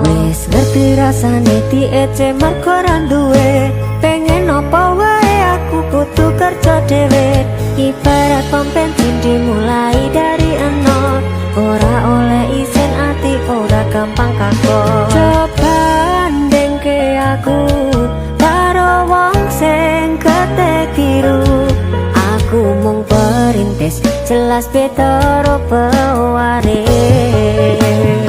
Wis ngerti rasane diece mergo ra duwe. Pengen apa wae aku kudu kerja dhewe. Ibarat pom bensin dimulai dari nol. Ora oleh isin, ati ora gampang kagok. Coba bandingke aku karo wong sing getih biru. Aku mung perintis, jelas beda rupa waris.